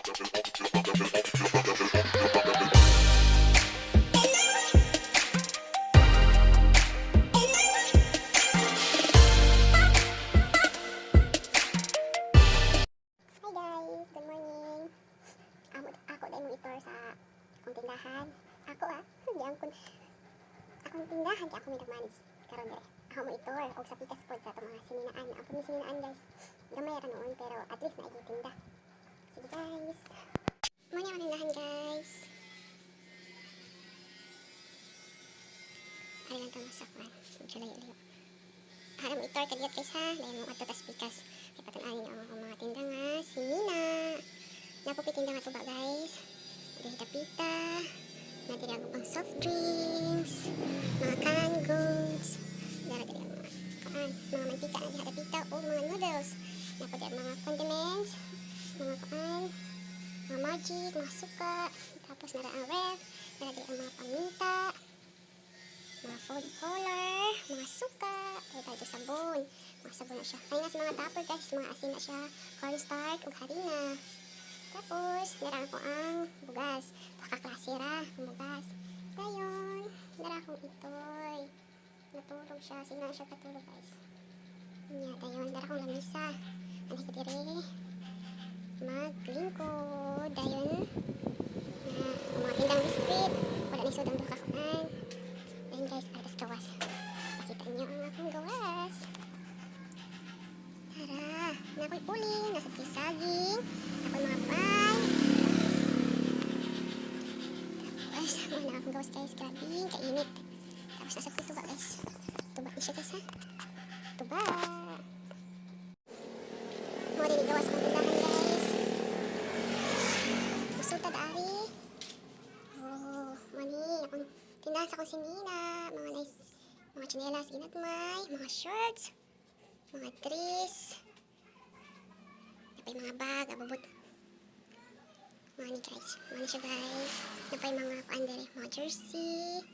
Hi guys, good morning. Amo ako dahil mong itor sa akong tindahan. Ako ah, hindi ang kun akong tindahan kay ako may nag-manage karon dire. Ako mo itor og sa pikas pod sa atong mga sininaan. Ang pud sininaan, guys. Gamay ra noon pero at least naay tinda. Sige, guys. Mo ni ang tindahan, guys. Ay lang to sa kuan. Medyo layo-layo. Para mo itor kadiyot, guys, ha. Dahil mo adto tas pikas. Kay patun-an ninyo ang akong mga tinda nga sinina. Napupi tinda nga tuba, guys. Diri dapita. Nadiri ang pang soft drinks, mga canned goods. Dara diri ang mga kuan, mga mantika na diha dapita o mga noodles. Napo diri ang mga condiments, mga kuan, mga Magic, mga suka. Tapos nara ang ref, nara diri ang mga paminta, mga food color, mga suka, tayo tayo sabon. Mga sabon na siya. Ay, nasa mga tupper, guys, mga asin na siya, cornstarch ug harina. Tapos, nara ko ang bugas. Pakaklase ra ang bugas. Dayon, nara akong itoy. Natulog siya. Sige na siya katulog, guys. Nya, dayon, nara akong lamisa. Anhi ko dire. Maglingkod. Dayon, na, ang mga tindang biskwit. Wala ni sudang duha ka kuan. Dayon, guys, ay tas gawas. Pakita niyo ang akong gawas. Tara, na ako'y uling, nasa saging, ako'y mga pie. Tapos, mga na akong gawas, guys, grabe, kainit. Tapos nasa tuba, guys. Tuba ni siya, guys, ha. Tuba. Mo rin gawas akong tindahan, guys. Musultad ari. Oh, mani akong tindahan sa akong sinina, mga nice, mga tsinelas ginagmay, mga shirts, mga dress, napay mga bag, abubot. Mga ni, guys. Mga ni siya, guys. Napay mga kuan dere, mga jersey.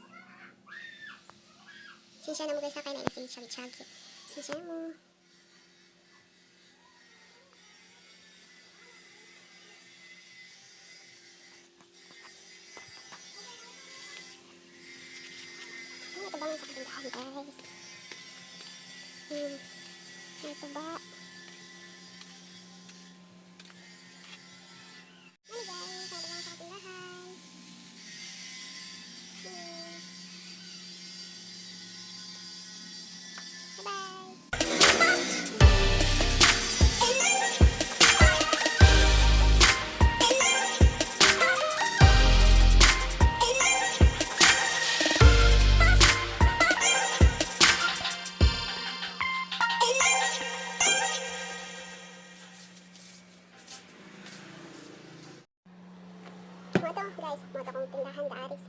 Sinsya na mo, guys, sa kay na sige chagi-chagi. Sinsya na mo. Ano ito ba sa tindahan, guys? Ito ba? Ano, guys? Ano ba sa tindahan? Bye-bye! Mga to, guys, mga to akong tindahan daaris.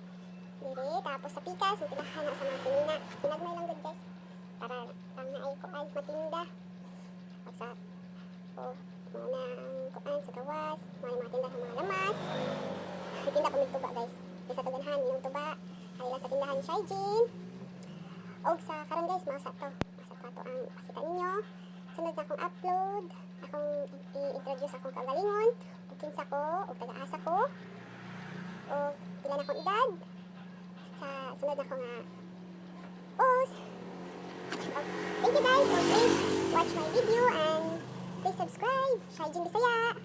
Dire, tapos sa pikas, ang tindahan na sa mga sinina. Hinagmay lang gud, guys. Para lang na ay kuan matinda. Pag sa oh, mga na ang kuan sa gawas, mga mga tinda sa mga lamas. Tinda ko tuba, guys. Di sa tuganhan, inom tuba. Ay lang sa tindahan ni Shaijin. Og sa karon, guys, mao sa to. Mao sa to ato ang pakita ninyo. Sunod na akong upload, akong i-introduce akong kaugalingon, ug kinsa ko, ug taga-asa ko, ug pila na akong edad. Sa sunod na ko nga post. Thank you, guys. So please watch my video and please subscribe. Shaijin Bisaya.